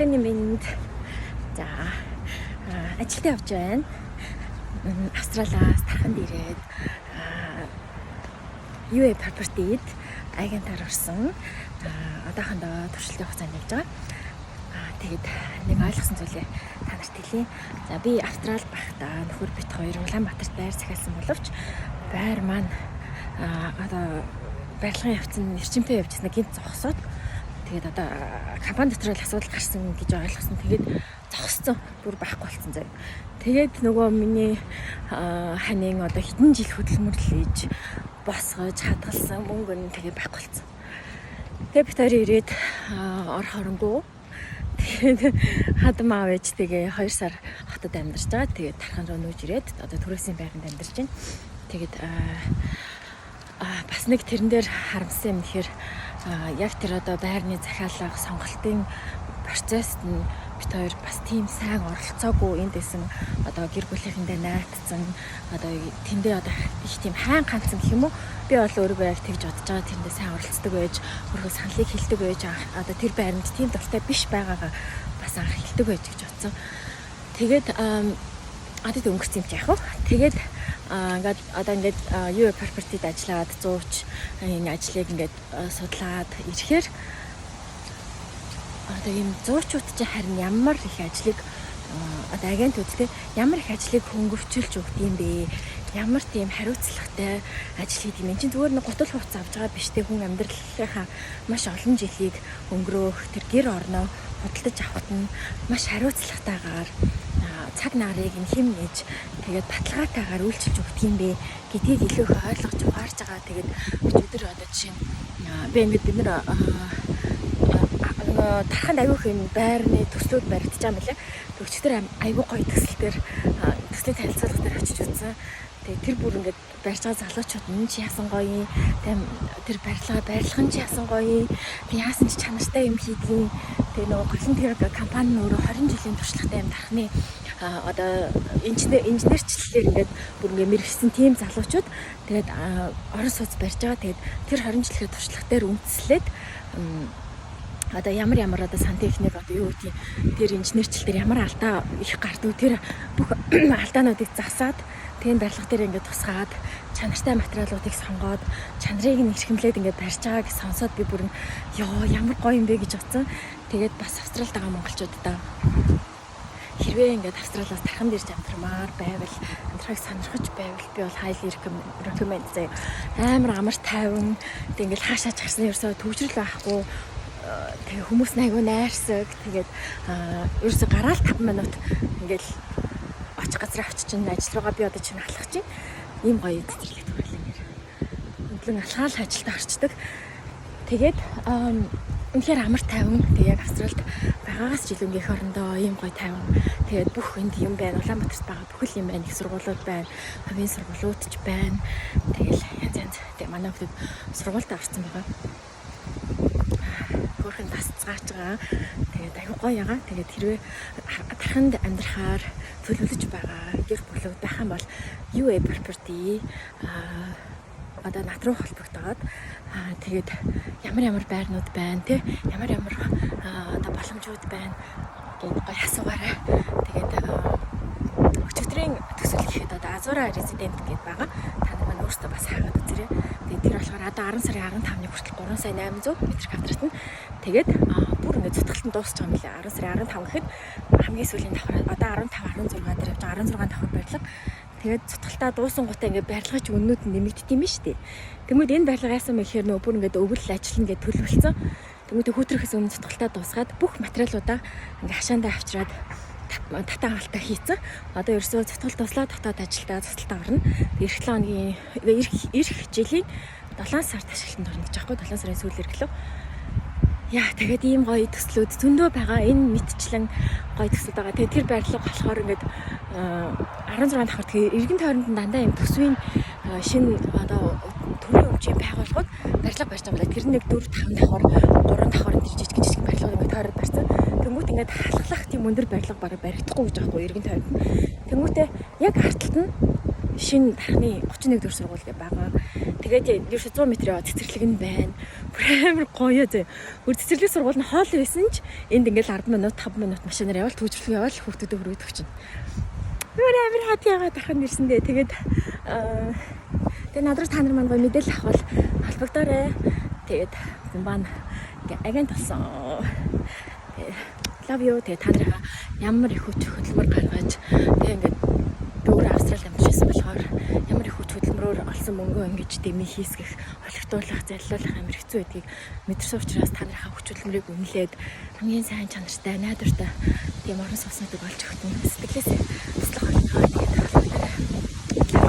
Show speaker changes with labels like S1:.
S1: Өглөөний мэнд. За, ажилдаа явж байна. Австралиас Тарханд ирээд UA Property-д агентаар орсон. Одоохондоо туршилтын хугацаанд явж байгаа. Тэгээд нэг ойлгосон зүйлээ та нарт хэлье. За, би Австралид байхдаа нөхөр бид хоёр Улаанбаатарт байр захиалсан боловч байр маань одоо барилгын явцсан эрчимтэй явж ирсэн, гэнэт зогсоод, тэгээд одоо компани дотор л асуудал гарсан гэж ойлгосон. Тэгээд зогссон. Бүр байхгүй болсон заяа. Тэгээд нөгөө миний ханийн одоо хэдэн жил хөдөлмөрлөж босгож хадгалсан мөнгө нь тэгээ байхгүй болсон. Тэгээд бид хоёр ирээд орох оронгоо. Тэгээд хадам аав ээж тэгээ 2 сар хотод амьдарч байгаа. Тэгээд Тархан руу нүүж ирээд одоо түрээсийн байранд амьдарч байна. Тэгээд бас нэг тэрэн дээр харамсан юм гэхээр яг тэр одоо байрны захиалга сонголтын процесст нь бид хоёр бас тийм сайн оролцоогүй. Энд байсан одоо гэр бүлийнхэндээ наатсан, одоо тэндээ одоо их тийм хайн ганцсан гэх юм уу, би бол өөрийгөө яг тэгж бодож байгаа. Тэрэндээ сайн оролцдог байж, өөрийнхөө саналыг хэлдэг байж, одоо тэр байранд тийм дуртай биш байгаагаа бас анх хэлдэг байж гэж бодсон. Тэгээд одоо өнгөрсөн юм чи яах вэ? Тэгээд ингээд одоо ингээд юу property-д ажиллаад, зууч энэ ажлыг ингээд судлаад ирэхээр одоо ийм зуучууд чи харин ямар их ажлыг, одоо агентууд те, ямар их ажлыг хөнгөвчүүлж өгд юм бэ? Ямар тийм хариуцлагатай ажил хийдэг юм. Энд чинь зүгээр нэг гутал хувцас авч байгаа биш те, хүн амьдралынхаа маш олон жилийг өнгөрөөх тэр гэр орноо худалдаж авахт нь маш хариуцлагатайгаар цаг нарыг нь хэм нээж, тэгээд баталгаатайгаар үйлчилж өгдөг юм бэ гэдгийг илүү их ойлгож ухаарч байгаа. Тэгээд өчигдөр одоо жишээ нь би ингээд бид нар нөгөө Тарханд аягүй их юм байрны төслүүд баригдаж байгаа юм лээ. Тэг өчигдөр аягүй гоё төсөл дээр, төслийн танилцуулга дээр очиж үзсэн. Тэгээ тэр бүр ингээд барьж байгаа залуучууд нь чи яасан гоё юм. Тэр барилга барилга нь чи яасан гоё юм. Тэг яасан чи чанартай юм хийдгийн. Тэгээ нөгөө гол нь тэр компани нь өөрөө 20 жилийн туршлагатай юм тархны одоо инженерчлэлээр ингээд бүр ингээд мэргэжсэн тийм залуучууд тэгээд орон сууц барьж байгаа. Тэгээд тэр 20 жилийн туршлага дээр үндэслээд одоо ямар ямар одоо сантехник, одоо юу гэдгийг, тэр инженерчил дээр ямар алдаа их гардаг, тэр бүх алдаануудыг засаад, тийм барилга дээр ингээд тусгаад, чанартай материалуудыг сонгоод, чанарыг нь эрхэмлээд ингээд барьж байгааг сонсоод би бүр ёо, ямар гоё юм бэ гэж бодсон. Тэгээд бас Австралид байгаа монголчуудаа хэрвээ ингээд Австралиас Тарханд ирж амьдрмаар байвал, амьдрахыг сонирхож байвал би бол highly recommend заяа. Амар амар тайван. Тэг ингээд хаашаа ч гарсан ерөөсөө төвжрэл байхгүй. Тэгээ хүмүүс нь айгүй найрсаг. Тэгээд ерөөсөө гараал 5 минут ингээл очих газар авчиж чинь ажил руугаа би одоо чинь алхах чинь ийм гоё цэцэрлэг түгэрлэн нэр. Өндлөн алхаал ажилдаа орчдөг. Тэгээд үнэхээр амар тайван. Тэгээ яг Австралид байгаагаас ч илүү эх орондоо ийм гоё тайван. Тэгээд бүх энд юм байна. Улаанбаатарт байгаа бүх л юм байна. Их сургуулиуд байна. Хувийн сургуулиуд ч байна. Тэгэл янз янз. Тэгээ манай хүмүүс сургуультай орсон байгаа, хөөрхөн тас цгаач байгаа. Тэгээд аягүй гоё ягаа. Тэгээд хэрвээ Тарханд амьдрахаар төлөвлөж байгаа гэр бүлүүд байх юм бол UA Property одоо над руу холбогдоод, тэгээд ямар ямар байрнууд байна те, ямар ямар одоо боломжууд байна гээд гоё асуугаарай. Тэгээд өчигдрийн төсөл гэхэд одоо Azura Resident гэдээ байгаа. Та нар маань өөрсдөө бас хайгаад үзээрэй. Тэгээд тэр болохоор одоо 10 сарын 15-ны хүртэл 3 сая 800 метр квадрат нь. Тэгээд бүр ингээд цутгалтан дуусч байгаа юм лээ. 10 сарын 15 гэхэд хамгийн сүүлийн давхар, одоо 15 16 дээр явж байгаа, 16 давхар барилга. Тэгээд цутгалтаа дуусангуудаа ингээд барилгач үннүүд нь нэмэгддэг юм шүү дээ. Тэнгүүд энэ барилга яасан бэ гэхээр нөгөө бүр ингээд өвөл ажиллана гэж төлөвлөсөн. Тэнгүүд хүүтрөхөөс өмнө цутгалтаа дуусгаад бүх материалуудаа ингээд хашаандаа авчираад татан авалтаа хийцэн. Одоо ерөөсөө цутгал дуслаа, дотоод ажилдаа цуцалтаа орно. Ирэх 7 хоногийн, ирэх жилийн 7 сард ашиглалтанд орно гэж аахгүй, 7 сарын сүүлээр гэлөө. Яа, тэгээд ийм гоё төслүүд зөндөө байгаа. Энэ мэтчлэн гоё төслүүд байгаа. Тэгээд тэр барилга болохоор ингээд 16 давхар, тэгээд эргэн тойронд нь дандаа ийм төсвийн шинэ одоо төрийн өмчийн байгууллагууд барилга барьж байгаа юм байна. Тэр нэг 4 5 давхар, 3 давхар, энэ жижиг жижиг барилга ингээд тойроод барьсан. Тэнгүүт ингээд халахлах тийм өндөр барилга бараг баригдахгүй гэж байгаа хгүй эргэн тойронд нь. Тэнгүүтээ яг ард талд нь шинэ Тарханы 31 дэх сургууль гэх байгаа. Тэгээд ерөөсө 100 м яваад цэцэрлэг нь байна. Бүр амар гоё зөө. Бүр цэцэрлэг сургууль нь хоол байсан ч энд ингээл 10 минут, 5 минут машинаар явбал, төвжирлэг явбал хүүхдүүдэд хүргэдэг чинь. Бүр амар хат яагаад ахын нэрсэндээ. Тэгээд тэгээ над руу та нар маань гоё мэдээлэл авах бол холбогдоорой. Тэгээд Зимбан ингээ агент болсон. Тэгээд love you. Тэгээд та нараа ямар их хүч хөдөлмөр гаргаж, тэгээ ингээд би өөрөө Австралид амьдарч болохоор ямар их хүч хөдөлмөрөөр олсон мөнгөө ингэж дэмий хийсгэх, олигтуулах, залилуулах амар хэцүү байдгийг мэдэрсэн учраас та нарынхаа хүч хөдөлмөрийг үнэлээд хамгийн сайн чанартай, найдвартай тийм орон сууцнуудыг олж өгөх нь сэтгэлээсээ туслах болно. Тэгээд холбогдоорой.